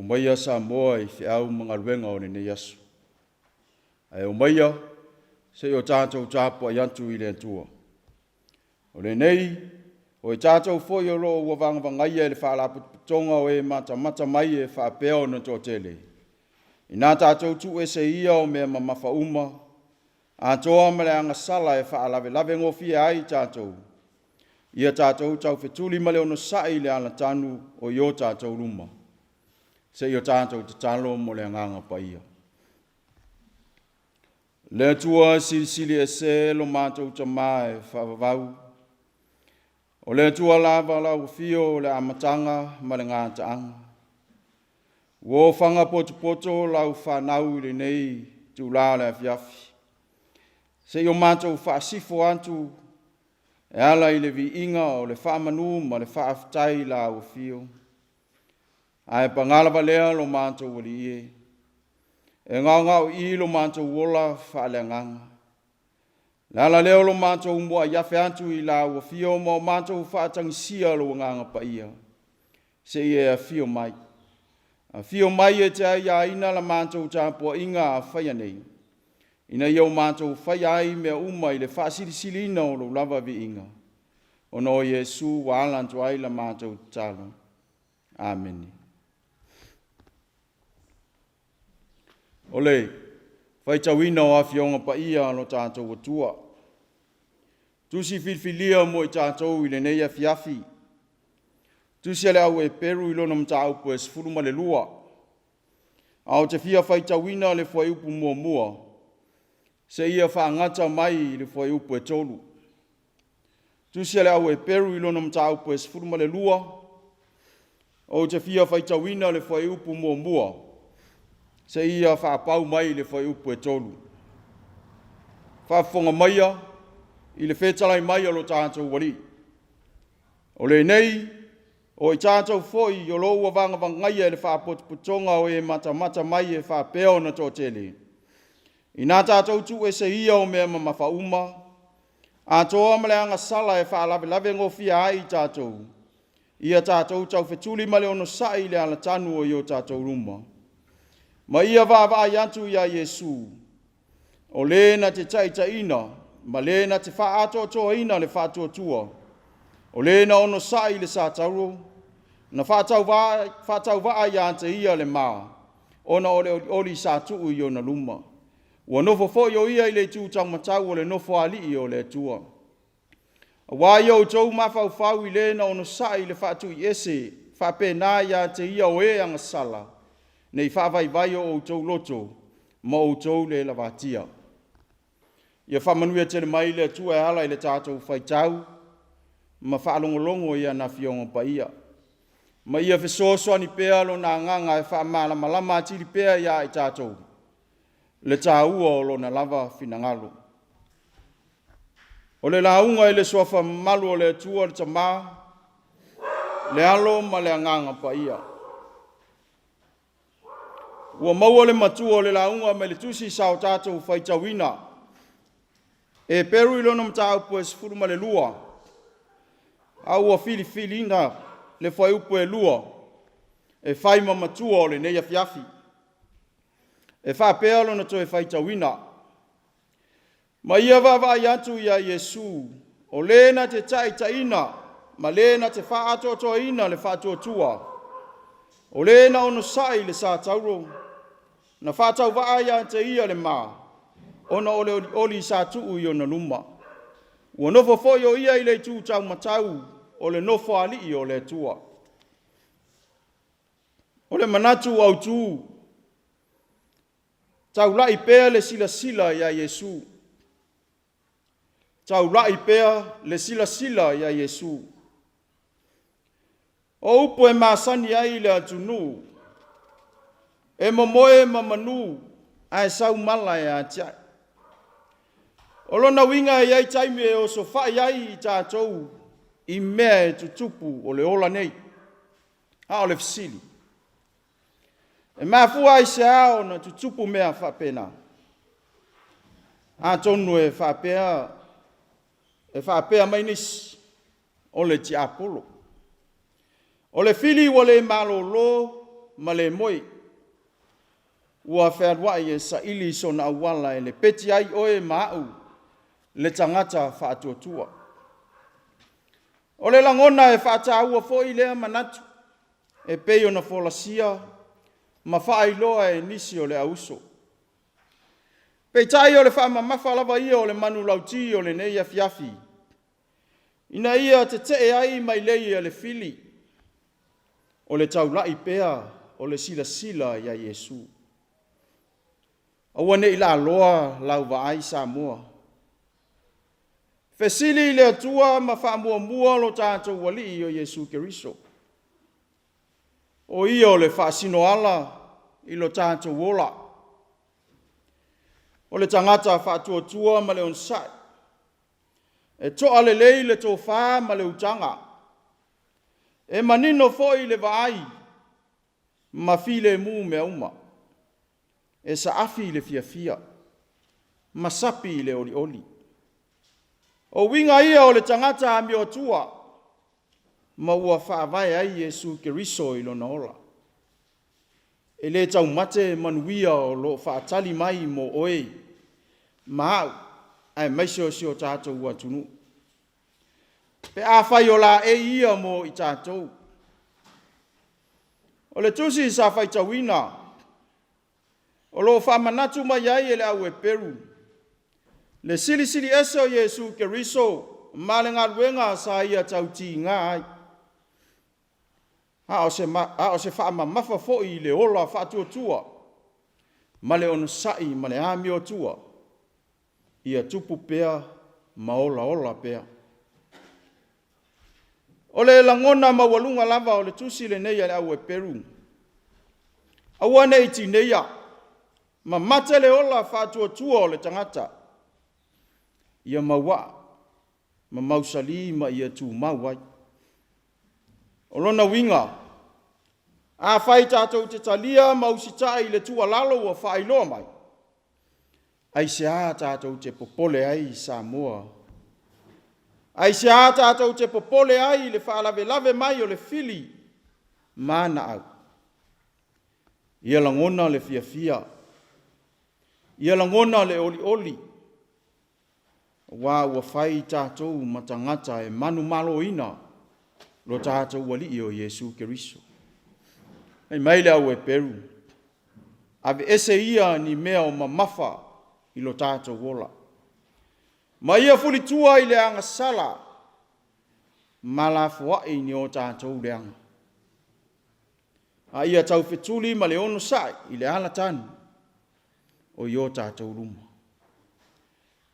Omaia Samoa i feau ma galuega o lenei aso. Ae omaia se i o tatou tapuai atu i le Atua. O lenei, o i tatou foi o lo o ua vagavagaia e le Faalapotopotoga o e matamata mai e faapea ona toatele, ina tatou tuuese ia o mea mamafa uma, atoa ma le agasala e faalavelave gofie ai i tatou, ia tatou taufetuli ma le onosai i le alatanu o i o tatou luma, seia tatou tatalo mo le Agaga Paia. Le Atua Silisili Ese lo matou Tama e faavavau, o le Atua lava lau Afio o le amataga ma le gataaga. Ua ofaga potopoto lau fanau i lenei itula o le afiafi, se i o matou faasifo atu e ala i le viiga o le faamanu ma le faafetai i lau Afio. Ae paga lava lea lo matou Alii e, e gaogaoii lo matou ola faaleagaga. O le ala lea o lo matou muai afe atu i lau Afio ma o matou faatagisia lou Agaga Paia, se i e afio mai. Afio mai e te aiaina la matou tapuaiga a faia nei, ina ia o matou faia ai mea uma i le faasilisiliina o lou lava viiga, ona o Iesu ua ala atu ai la matou tatalo. Amene. O le faitauina o Afioga Paia a lo tatou Atua. Tusi filifilia mo i tatou i lenei afiafi. Tusi a le au Eperu i lona mataupu e 12. A ou te fia faitauina le fuaiupu muamua seia faagata mai i le fuaiupu e 3. Tusi a le au Eperu i lona mataupu e 12, ou te fia faitauina le fuaiupu muamua seia faapau mai i le fuaiupu e 3. Faafofoga maia i le fetalai mai a lo tatou Alii. O lenei, o i tatou foi o lo o ua vagavagaia e le Faapotopotoga o e matamata mai e faapea ona toatele, ina tatou tuuese ia o mea mamafa uma, atoa ma le agasala e faalavelave gofie ai i tatou, ia tatou taufetuli ma le onosai i le alatanu o i o tatou luma, ma ia vaavaai atu iā Iesu, o le na te taitaiina ma le na te faaatoatoaina le faatuatua, o le na onosai i le satauro, na faatauvaa ia te ia le ma, ona o le olioli sa tuu i ona luma. Ua nofo foi o ia i le itu taumatau o le Nofoalii o le Atua. Aua ia outou mafaufau i le na onosai i le faatuiese faapena ia te ia o e agasala, ne i faavaivai o outou loto ma outou le lavatia. Ia faamanuia tele mai le Atua e ala i le tatou faitau ma faalogologo i ana Afioga Paia. Ma ia fesoasoani pea Lona Agaga e faamalamalama atili pea ia i tatou le taua o Lona lava finagalo. O le lauga i le Suafa mamalu o le Atua le Tama, le Alo ma le Agaga Paia. Ua maua le matua o le lauga mai le tusi sa o tatou faitauina. Eperu i lona mataupu e 12, a ua filifiliina le fuaiupu e 2 e fai ma matua o lenei afiafi. E faapea lona toe faitauina. Ma ia vaavaai atu ia Iesu, o le na te taitaiina ma le na te faaatoatoaina le faatuatua, o le na onosai i le satauro, na faatauvaa ia te ia le ma, ona o le olioli sa tuu i ona luma. Ua nofo foi o ia i le itu taumatau o le Nofoalii o le Atua. O le manatu autu, Taulai pea le silasila ia Iesu. Taulai pea le silasila ia Iesu. O upu e masani ai le atunuu, e momoe ma manu ae sau mala e atiae. O lona uiga e i ai taimi e osofai ai i tatou i mea e tutupu o le ola nei. A o le fesili, E mafua i se a ona tutupu mea faapena? Atonu e faapea mai nisi, o le tiapolo. O le fili ua le malolo. ma le moe. Ua fealuai e saili sona auala e lepeti ai oe ma au le tagata faatuatua. O le lagona e faataua foi lea manatu e pei ona folasia ma faailoa e nisi o le auuso. Peitai o le faamamafa lava ia o le manulauti o lenei afiafi, ina ia tetee ai mailei a le fili, o le taulai pea o le silasila ia Iesu. Aua ne i laaloa lau vaai Samoa, fesili i le Atua ma faamuamua lo tatou Alii o Iesu Keriso. O Ia o le faasinoala i lo tatou ola. O le tagata faatuatua ma le onosai, e to'a lelei le tofa ma le utaga, e manino foi le vaai ma filemu mea uma. E saafi i le fiafia ma sapi i le olioli. O uiga ia o le tagata amioatua ma ua faavae ai Iesu Keriso i lona ola. E le taumate manuia o lo o faatali mai mo oe ma au aemaise o si o tatou atunuu, pe afai o laei ia mo i tatou. O le tusi sa faitauina, o lo o faamanatu mai ai e le au Eperu le Silisili Ese o Iesu Keriso ma le galuega sa ia tautiga ai, a o se faamamafa foi i le ola faatuatua ma le onosai ma le amioatua ia tupu pea ma olaola pea. O le lagona maualuga lava o le tusi lenei a le au Eperu, aua ne i tineia ma mate le ola faatuatua o le tagata, ia mauaa ma mausali ma ia tumau ai. O lona uiga, afai tatou te talia ma usitai i le tuualalo ua faailoa mai, aisea tatou te popole ai Samoa? Aisea tatou te popole ai i le faalavelave mai o le fili ma ana au? Ia lagona le fiafia, ia lagona le olioli, aua ua fai tatou ma tagata e manumaloina lo tatou Alii o Iesu Keriso. Fai mai le au Eperu, aveese ia ni mea o mamafa i lo tatou ola, ma ia fulitua i le agasala ma lafoai ni o tatou leaga, a ia taufetuli ma le onosai i le alatanu o i o tatou luma.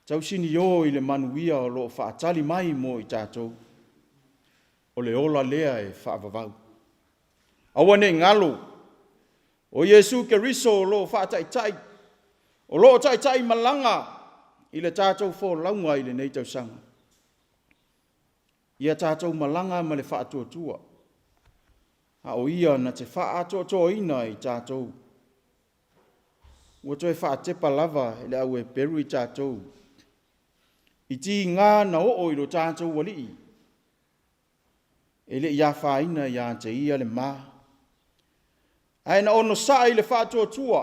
Tausinio i le manuia o lo o faatali mai mo i tatou. O le ola lea e faavavau. Aua ne i galo, o Iesu Keriso o lo o faataitai, o lo o taitaimalaga i le tatou folauga i lenei tausaga. Ia tatou malaga ma le faatuatua, a o Ia na te faaatoatoaina i tatou. Ua toe faatepa lava e le au Eperu i tatou i tiga na oo i lo tatou Alii, e le i afaina ia te ia le ma, ae na onosai i le faatuatua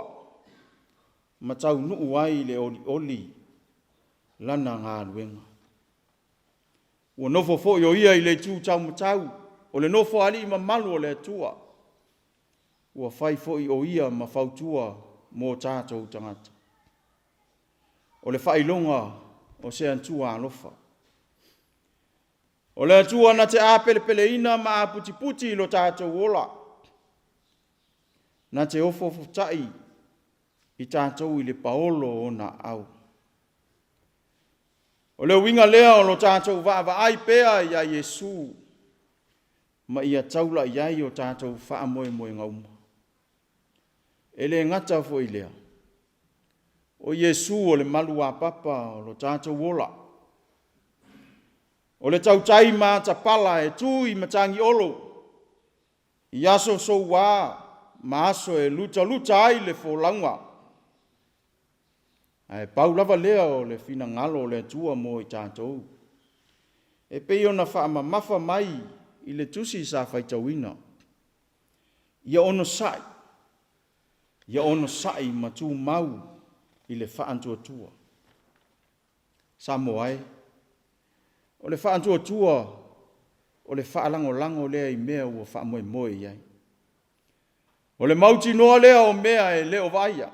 ma taunuu ai i le olioli lana galuega. Ua nofo foi o Ia i le itu taumatau o le Nofoalii mamalu o le Atua, ua fai foi o Ia ma fautua mo tatou tagata. O le faailoga o se Atua alofa. O le Atua na te apelepeleina ma aputiputi lo tatou ola, na te ofoofotai i tatou i le paolo o Ona aao. O le uiga lea o lo tatou vaavaai pea ia Iesu ma ia taula i ai o tatou faamoemoega uma. E le gata foi i lea, o Iesu o le maluapapa o lo tatou ola. O le tautai matapala e tu i matagiolo i aso soua ma aso e lutaluta ai le folauga. Ae pau lava lea o le finagalo o le Atua mo i tatou, e pei ona faamamafa mai i le tusi sa faitauina. Ia onosai, ia onosai ma tumau i le faatuatua. Samoa e, o le faatuatua o le faalagolago lea i mea ua faamoemoe i ai. O le mautinoa lea o mea e le o vaaia,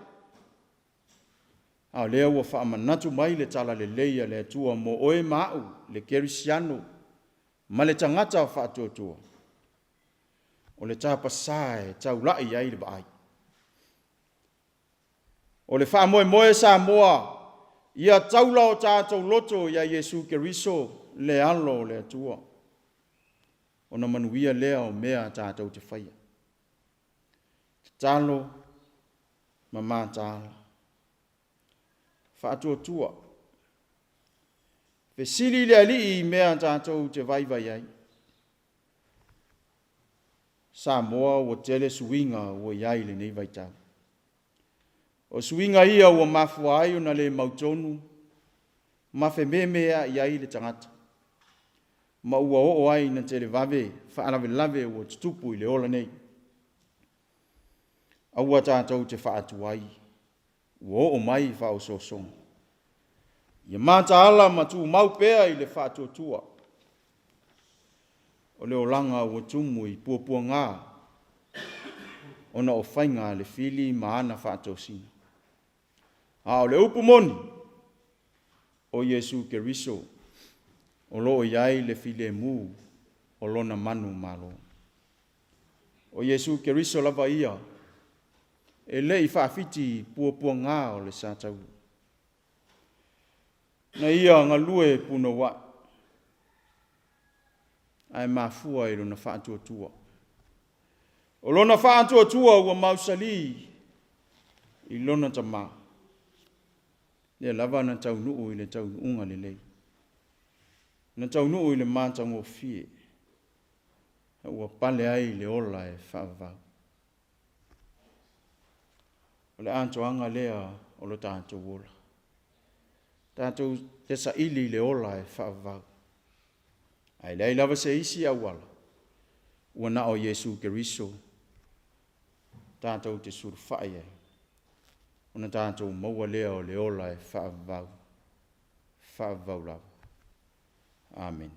a o lea ua faamanatu mai le talalelei a le Atua mo oe ma au, le kerisiano ma le tagata faatuatua, o le tapasa e taulai i ai le vaai. O le faamoemoe Samoa ia taula o tatou loto ia Iesu Keriso le Alo o le Atua, ona manuia lea o mea tatou te faia. Tatalo ma mataala, faatuatua, fesili le Alii i mea tatou te vaivai ai. Samoa ua tele suiga ua i ai i lenei vaitau. O suiga ia ua mafua ai ona le mautonu ma fememeai ai le tagata, ma ua oo ai ina televave faalavelave ua tutupu i le ola nei. Aua tatou te faatuai, ua oo mai faaosoosoga. Ia mataala ma tumau pea i le faatuatua, o le olaga ua tumu i puapuaga ona o faiga a le fili ma ana faatosina. A o le upu moni, o Iesu Keriso o lo o i ai le filemu o Lona manumalo. O Iesu Keriso lava ia e le i faafiti i puapuaga o le satauro, na ia galue punouai, ae mafua i lona faatuatua. O lona faatuatua ua mausali i lona Tama, lea lava na taunuu i le taunuuga lelei, na taunuu i le matagofie, ua pale ai le ola e faavavau. O le atoaga lea o lo tatou ola, tatou te saili le ola e faavavau, ae leai lava se isi auala ua na o Iesu Keriso tatou te sulufai i ai ona tatou maua lea o le ola e faavavau, faavavau lava. Amene.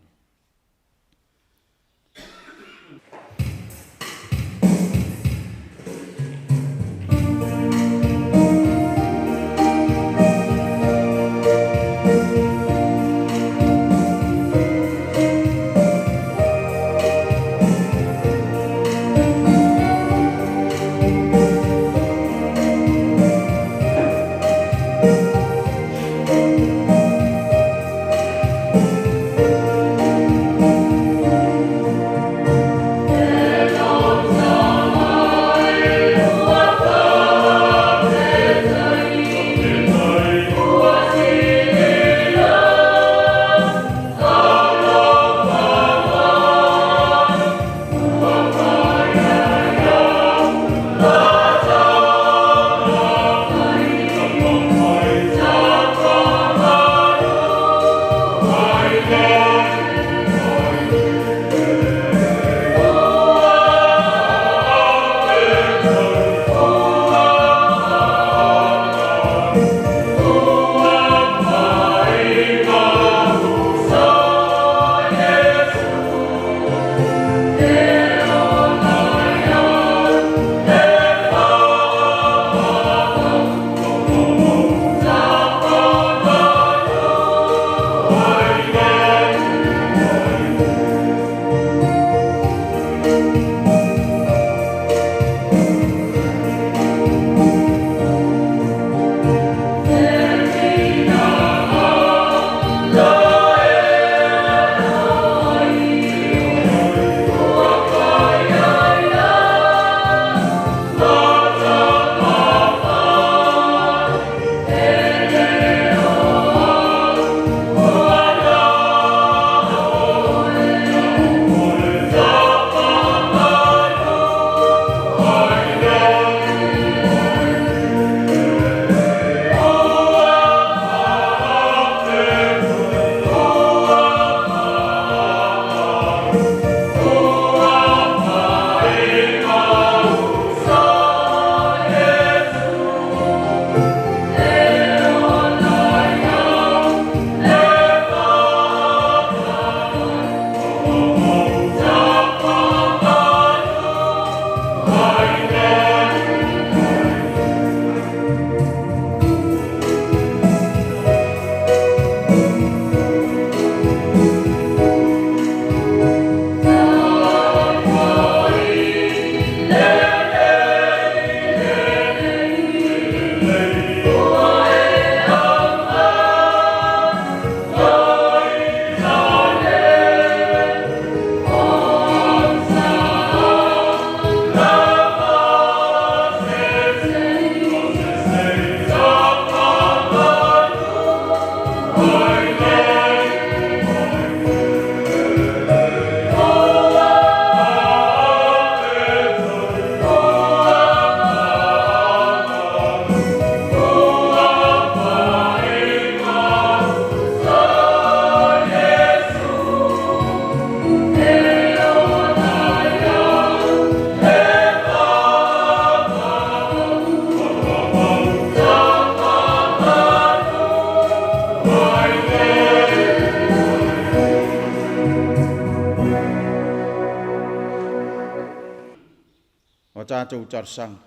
tatou talosaga.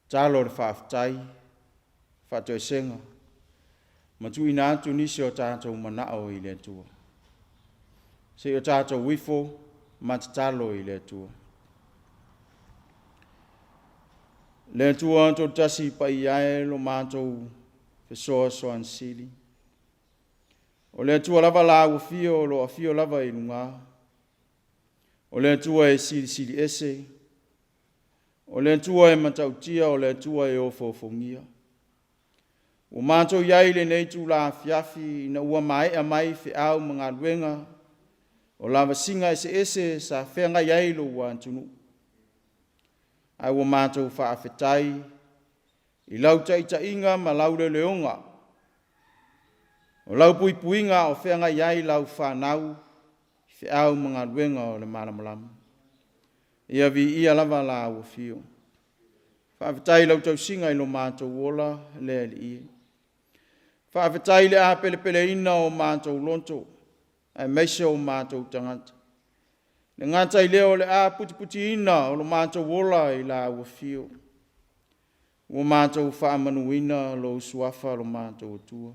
Tatalo le faafetai, faatoesega ma tuuina atu nisi o tatou manao i le Atua. Se i o tatou ifo ma tatalo i le Atua. Le Atua Toatasi Paia e lo matou fesoasoani sili. O le Atua lava la ua afio o lo o afio lava i luga. O le Atua e silisili ese, o le Atua e matautia, o le Atua e ofoofogia. Ua matou i ai i lenei itula afiafi ina ua maea mai feau ma galuega o lavasiga eseese sa feagai ai lou atunuu, ae ua matou faafetai i lau taitaiga ma lau leoleoga, o lau puipuiga a o feagai ai lau fanau i feau ma galuega o le malamalama. Ia viia lava lau Afio. Faafetai i lau tausiga i lo matou ola le Alii e. Faafetai i le apelepeleina o matou loto aemaise o matou tagata. E le gata i lea o le aputiputiina o lo matou ola i lau Afio, ua matou faamanuina lou Suafa lo matou Atua. O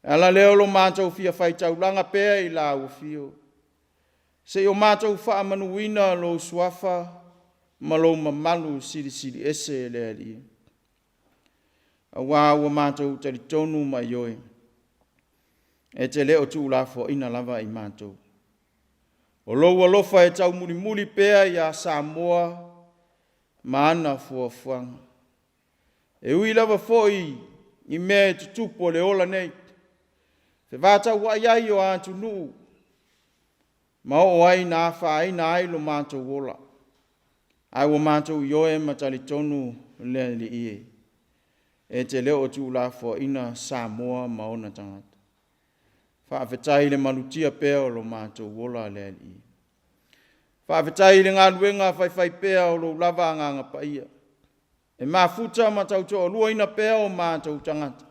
le ala lea o lo matou fia faitaulaga pea i lau Afio, se i o matou faamanuina lou Suafa ma lou mamalu silisili ese le Alii, aua ua matou talitonu ma ioe, e te le o tuulafoaina lava i matou. O lou alofa e taumulimuli pea ia Samoa ma ana fuafuaga. E ui lava foi i mea e tutupu o le ola nei, fevatauai ai o atunuu ma oo ai ina afaina ai lo matou ola, ae ua matou ioe ma talitonu le Alii e, e te le o tuulafoaina Samoa ma ona tagata. Faafetai i le malutia pea o lo matou ola le Alii. Faafetai i le galuega faifaipea o lou lava Agaga Paia e mafuta ma tautoaluaina pea o matou tagata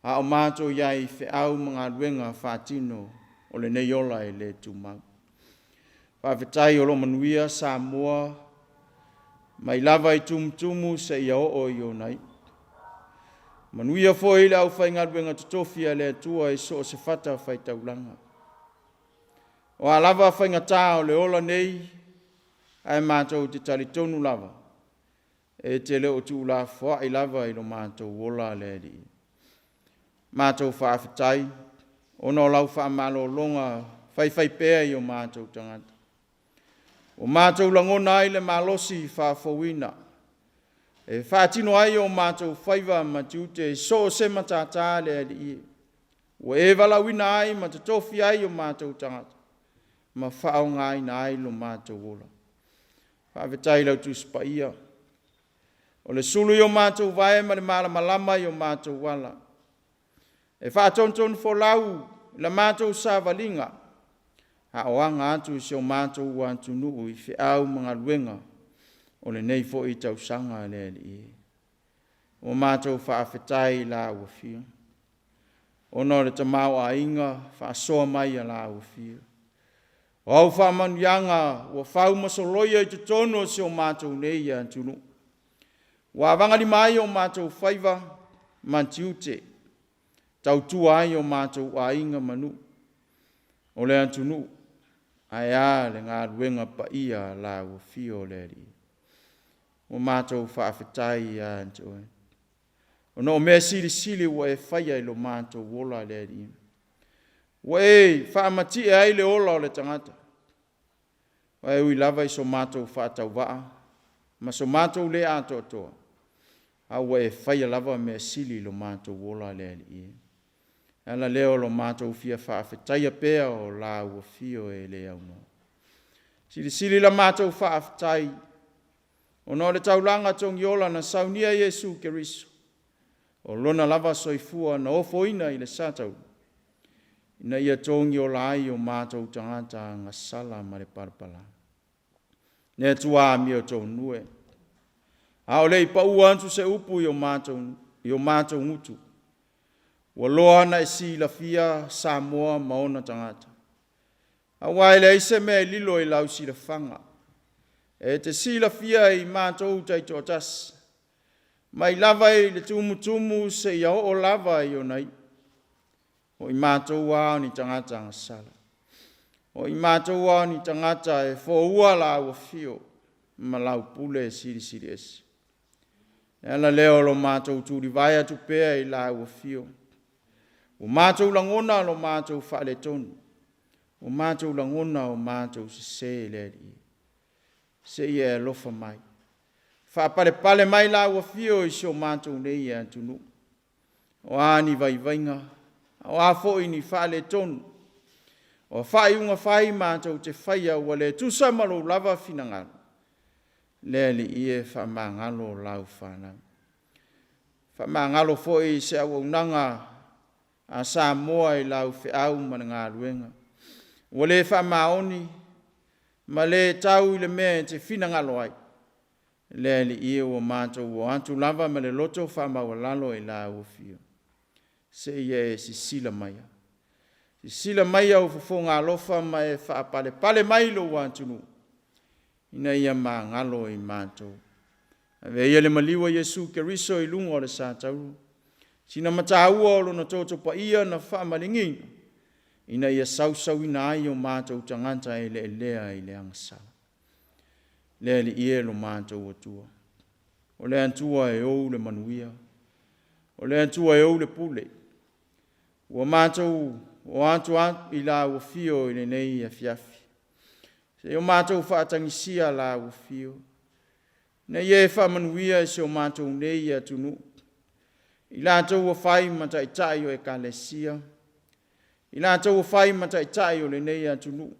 a o matou i ai i feau ma galuega faatino o lenei ola e le tumau. Faafetai o lo o manuia Samoa mai lava i tumutumu seia oo i ona iu. Manuia foi le aufaigaluega totofi a le Atua i so o se fatafaitaulaga. O a lava faigata o le ola nei, ae matou te talitonu lava e te le o tuulafoai lava i lo matou ola le Alii. Matou faafetai ona o lau faamalologa faifaipea i o matou tagata. Ua matou lagona ai le malosi faafouina e faatino ai o matou faiva ma tiute i so o se matata le Alii e, ua e valaauina ai ma tofia ai o matou tagata ma faaaogaina ai lo matou ola. Faafetai i lau Tusi Paia, o le sulu i o matou vae ma le malamalama i o matou ala, e faatonutonufolau i la matou savaliga a o aga atu si o matou atunuu i feau ma galuega o lenei foi tausaga le Alii e. Ua matou faafetai i lau Afio ona o le tamaoaiga faasoa mai a lau Afio. O au faamanuiaga ua fau ma soloia i totonu o si o matou nei atunuu, ua avagalima ai o matou faiva ma tiute, tautua ai o matou aiga ma nuu o le atunuu, ae a le galuega paia a lau Afio le Alii. Ua matou faafetai ia te Oe ona o mea silisili ua e faia i lo matou ola le Alii, ua e faamatie ai le ola o le tagata. Aua e ui lava i so matou faatauvaa ma so matou le atoatoa, a ua e faia lava mea sili i lo matou ola le Alii e. O le ala lea o lo matou fia faafetaia pea o lau Afio e le aunoa. Silisili la matou faafetai ona o le taulaga togiola na saunia e Iesu Keriso, o Lona lava soifua na ofoina i le satauro ina ia togiola ai o matou tagata agasala ma le palapala. Le Atua amiotonu e, a o le i pau atu se upu i o matou gutu, ua loa ona e silafia Samoa ma ona tagata, aua e leai se mea e lilo i lau silafaga. E te silafia i matou taitoatasi, mai lava i le tumutumu seia oo lava i ona iu. O i matou lava o ni tagata agasala. O i matou lava o ni tagata e foua Lau Afio ma Lau pule silisili ese. O le ala lea o lo matou tulivae atu pea i Lau Afio. Ua matou lagona lo matou faaletonu, ua matou lagona o matou sese le Alii, se i e alofa mai, faapalepale mai Lau Afio i si o matou nei atunuu. O a ni vaivaiga, o a foi ni faaletonu, o faaiuga fai matou te faia ua le tusa ma Lou lava finagalo, le Alii e, faamagalo lau fanau. Faamagalo foi se auaunaga a Samoa i lau feau ma le galuega ua le faamaoni ma le tau i le mea e te finagalo ai. Le Alii e, ua matou o atu lava ma le loto faamaualalo i lau Afio, se i e sisila maia, sisila mai au fofoga alofa ma e faapalepale mai lou atunuu ina ia magalo i matou. Avea ia le maliu a Iesu Keriso i luga o le satauro, sina mataua o Lona Toto Paia na faamalieina ina ia sausauina ai o matou tagata e eleelea i le agasala. Le Alii e lo matou Atua, o le Atua e ou le manuia, o le Atua e ou le pule. Ua matou o atu i lau Afio i lenei afiafi, se i o matou faatagisia lau Afio ina ia e faamanuia i si o matou nei atunuu, i latou ua fai ma taitai o Ekalesia, i latou ua fai ma taitai o lenei atunuu,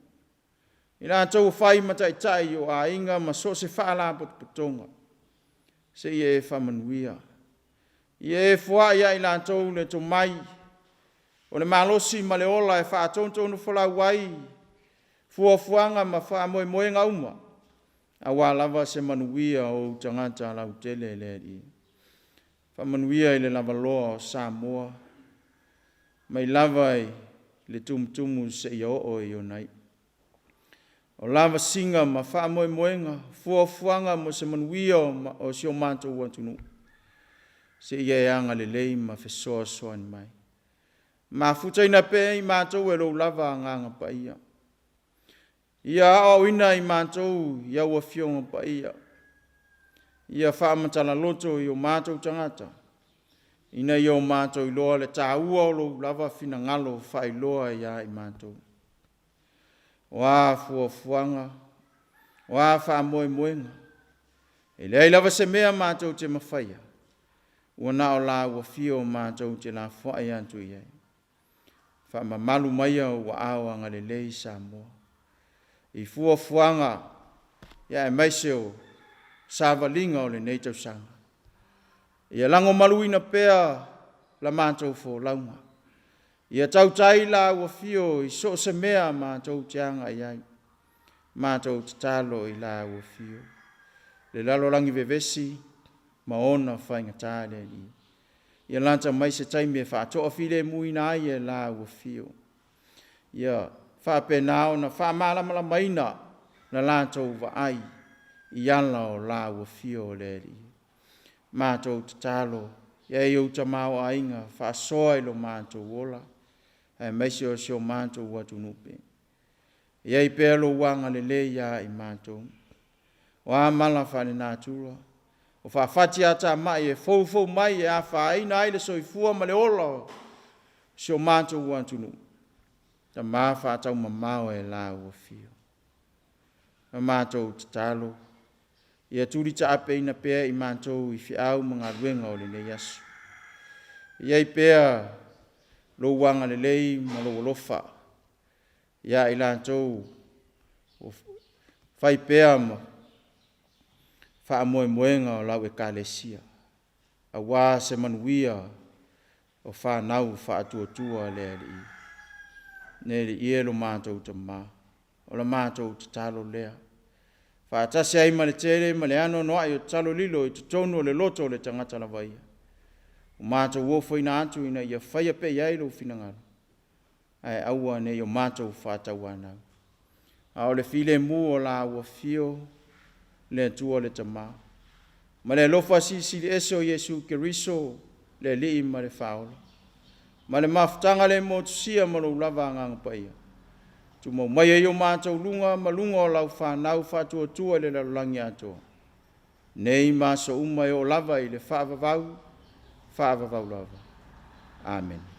i latou ua fai ma taitai o aiga ma so o se faalapotopotoga, se i e faamanuia. Ia e foai ia i latou le tomai, o le malosi ma le ola e faatonutonufolau ai fuafuaga ma faamoemoega uma aua lava se manuia o ou tagata lautele le Alii. Faamanuia i le lavaloa o Samoa mai lava i le tumutumu seia oo i ona iu. O lavasiga ma faamoemoega, o fuafuaga mo se manuia o si o matou atunuu, se i e agalelei ma fesoasoani mai. Mafutaina pea i matou e lou lava Agaga Paia. Ia aoaoina i matou i au Afioga Paia, ia faamatala loto i o matou tagata ina ia o matou iloa le taua o lou lava finagalo faailoa ia i matou. O a fuafuaga, o a faamoemoega, e leai lava se mea matou te mafaia, ua na o lau Afio matou te lafoai atu i ai. Faamamalu maia ou aao agalelei Samoa i fuafuaga aemaise o savaliga o lenei tausaga. Ia lagomaluina pea la matou folauga, ia tautai lau Afio i so o se mea matou te agai i ai. Matou tatalo i lau Afio. Le lalolagi vevesi ma ona faigata le Alii, ia lata mai se taimi e faatoafilemuina ai e lau Afio, ia faapena ona faamalamalamaina la latou vaai i ala o lau Afio le Alii. Matou tatalo, i ai ou tamaoaiga, faasoa i lo matou ola aemaise o si o matou atunuu. Ia i ai pea lou agalelei ia i matou. O a mala faalenatura, o faafatiatamai e foufou mai e afaina ai le soifua ma le ola o si o matou atunuu, Tama faataumamao e lau Afio. O le matou tatalo, ia tuli taapeina pea i matou i feau ma galuega o lenei aso. Ia i ai pea lou agalelei ma lou alofa ia i latou o fai pea ma faamoemoega o lau Ekalesia aua se manuia o fanau faatuatua le Alii. Le Alii e lo matou Tama, o le matou tatalo lea, faatasi ai ma le tele ma le anoanoai o tatalo lilo i totonu o le loto o le tagata lava ia, ua matou ofoina atu ina ia faia pea i ai lou finagalo, ae aua ne i o matou faatauanau, a o le filemu o lau Afio. Le Atua le Tamā, ma le alofa silisili ese o Iesu Keriso le Alii ma le Faaola, ma le mafutaga le motusia ma lou lava Agaga Paia, tumau mai ai o matou luga ma luga o lau fanau faatuatua i le lalolagi atoa, nei ma aso uma e oo lava i le faavavau, faavavau lava. Amene.